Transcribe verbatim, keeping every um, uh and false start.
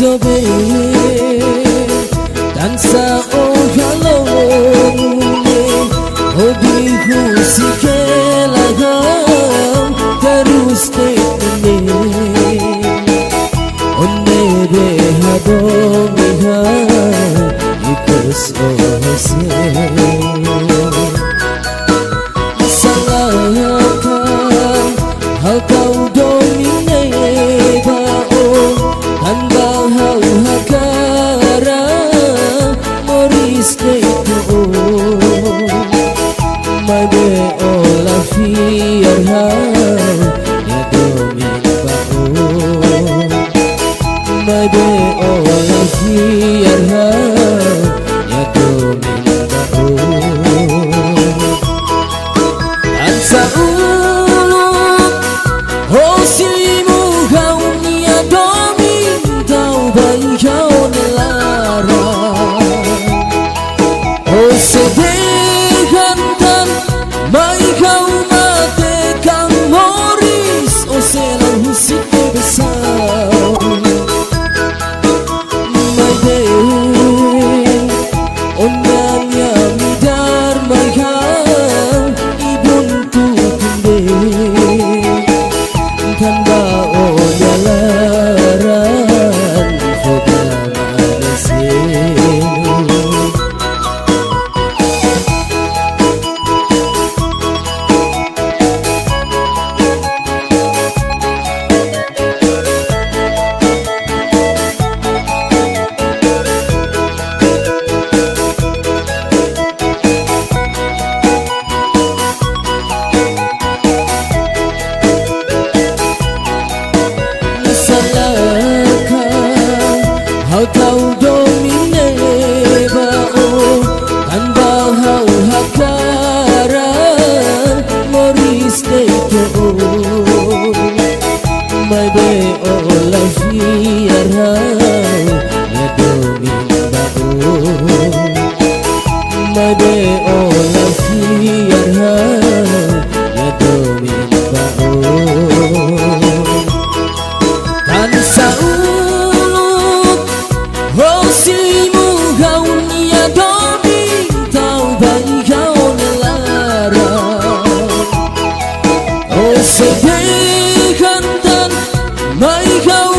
Doben, dansa o halo, hodi husik hela ha'u, terus tene. Ó ne'ebé hadomi ha'u, ikus o hosé. Salaka, ha'u tau domin ne'e ba ó, tanba ha'u hakarak moris de'it ho ó. Maibé ó la fiar ha'u, nia domin ba ó. Maibé ó la fiar ha'u, nia domin ba ó. Dansa uluk, hosi limu ha'u-nia domin tau ba iha ó-nia laran. Ó sei dehan tan, mai ha'u mate ka moris, ó sei la husik de'it ba sa'e. Maibé, ó-nia midar mai ha'u, ibun tutunde. Tanba ó-nia laran, foda manas. Salaka, ha'u tau domin ne'e ba ó, tanba ha'u hakarak moris de'it ho ó. Maibé ó la fiar ha'u, nia domin ba ó. Maibé ó la fiar ha'u, nia domin ba ó. Dansa uluk, hosi limu ha'u-nia domin tau ba iha ó-nia laran. Ó sei dehan tan, mai ha'u